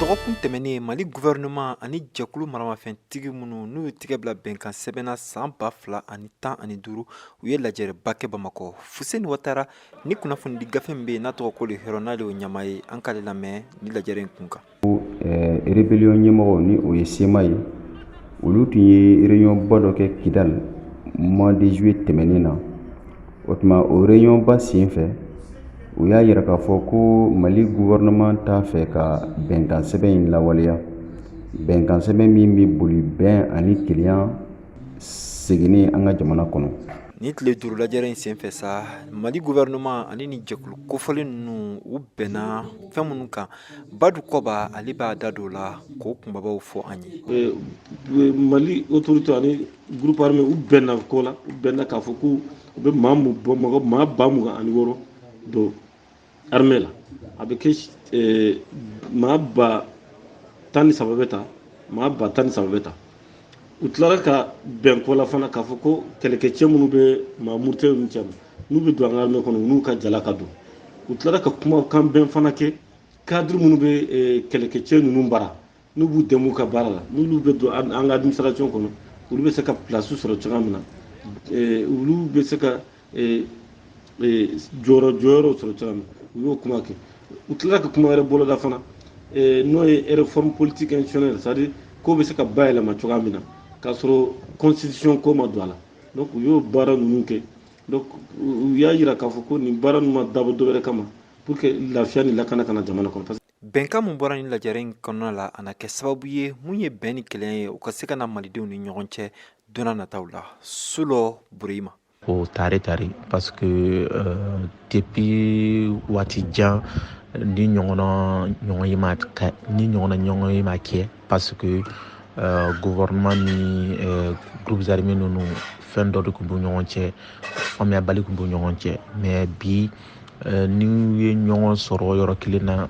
Dɔgɔkun tɛmɛnen, Mali gouvernement ani jɛkulu maramafɛntigi minnu n'u y'u tigɛ bila bɛnkan sɛbɛn na san 2015, u ye lajɛrɛba kɛ Bamakɔ. Fuseni Watara ni kunnafonidi gafe min bɛ yen n'a tɔgɔ ko Le Héron, n'ale y'o ɲɛmaa ye, an k'ale lamɛn ni lajɛrɛ in kun kan. Rébellion ɲɛmɔgɔ, ni o ye CMA ye, olu tun ye réunion ba dɔ kɛ Kidal mois de juillet tɛmɛnen na. O tuma, o réunion ba sen fɛ, u y'a yira k'a fɔ ko Mali gouvernement t'a fɛ ka bɛnkan sɛbɛn in lawaleya, bɛnkan sɛbɛn min bɛ boli bɛn ani kelenya seginni an ka jamana kɔnɔ. Ni tile 5 lajɛrɛ in senfɛ sa, Mali gouvernement ani ni jɛkulu kofɔlen ninnu, u bɛnna fɛn minnu kan, Badu Kɔba, ale b'a da don la k'o kunbabaw fɔ an ye. Mali autorité ani groupe armé, u bɛnna ko la, u bɛnna k'a fɔ ko u bɛ maa mɔgɔ maa 26 000 don armée la. A bɛ kɛ maa 13 000 bɛ ta, maa 13 000 bɛ ta. U tilara ka bɛn ko la fana k'a fɔ ko kɛlɛkɛcɛ minnu bɛ maa murute ninnu cɛ, n'u bɛ don an ka armée kɔnɔ, u n'u ka jala ka don. U tilara ka kumakan bɛn fana kɛ, cadre minnu bɛ kɛlɛkɛcɛ ninnu bara, n'u b'u dɛmɛ u ka baara la, n'olu bɛ don an ka administration kɔnɔ, olu bɛ se ka place sɔrɔ cogoya min na, olu bɛ se ka jɔyɔrɔ sɔrɔ cogoya min na, u y'o kuma kɛ. U tilara ka kuma wɛrɛ boloda fana, n'o ye réforme politique institutionnelle, c'est à dire ko bɛ se ka bayɛlɛma cogoya min na k'a sɔrɔ constitution ko ma don a la. Donc u y'o baara ninnu kɛ. Donc u y'a yira k'a fɔ ko nin baara ninnu ma dabɔ dɔwɛrɛ kama pour que lafiya ni lakana kana jamana kɔnɔ. Bɛnkan min bɔra ni lajɛrɛ in kɔnɔna la, a na kɛ sababu ye mun ye bɛn ni kelenya ye, u ka se ka na malidenw ni ɲɔgɔn cɛ don nataw la. Sulɔ Burema. O tare tare, parce que depuis waati jan ni ɲɔgɔnna ɲɔgɔn ye ma, ni ɲɔgɔnna ɲɔgɔn ye ma kɛ, parce que gouvernement ni groupes armés ninnu, fɛn dɔ de tun b'u ɲɔgɔn cɛ, faamuyabali tun b'u ɲɔgɔn cɛ. Mais bi, ni ye ɲɔgɔn sɔrɔ yɔrɔ kelen na,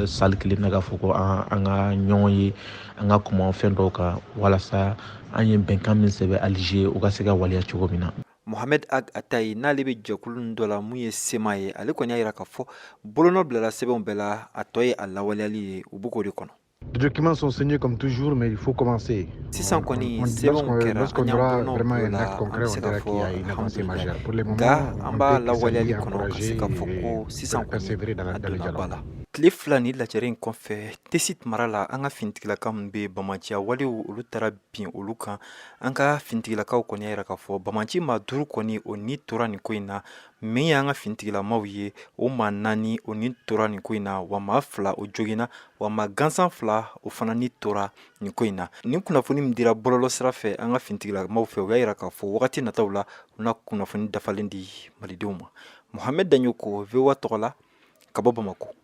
salle kelen na, k'a fɔ ko an ka ɲɔgɔn ye, an ka kuma fɛn dɔw kan walasa an ye bɛnkan min sɛbɛn Alger, u ka se ka waleya cogo min na. Mohamed Ag Atayi, n'ale bɛ jɛkulu dɔ la mun ye CMA ye, ale kɔni y'a jira k'a fɔ bolonɔ bilala sɛbɛnw bɛɛ la, a tɔ ye a lawaleyali ye, u bɛ k'o de kɔnɔ. Les documents sont signés comme toujours, mais il faut commencer. Sisan kɔni, sɛbɛnw kɛra, an y'an bolonɔ bila, an bɛ se k'a fɔ alhamdulilayi, nka an b'a lawaleyali kɔnɔ ka se k'a fɔ ko sisan kɔni a donna ba la. Tile 2 ni lajɛrɛ in kɔfɛ, Tesit mara la, an ka finitigilaka minnu bɛ bamaciya walew, olu taara bin olu kan. An ka finitigilakaw kɔni y'a jira k'a fɔ bamaci maa duuru kɔni, o ni tora nin ko in na. Min y'an ka finitigilamaw ye, o maa naani, o ni tora nin ko in na, wa maa fila, o joginna, wa maa gansan fila, o fana ni tora nin ko in na. Nin kunnafoni min dira bɔlɔlɔ sira fɛ an ka finitigilamaw fɛ, u y'a jira k'a fɔ wagati nataw la, u na kunnafoni dafalen di malidenw ma. Mohamed Daɲoko, VOA tɔgɔ la, ka bɔ Bamakɔ.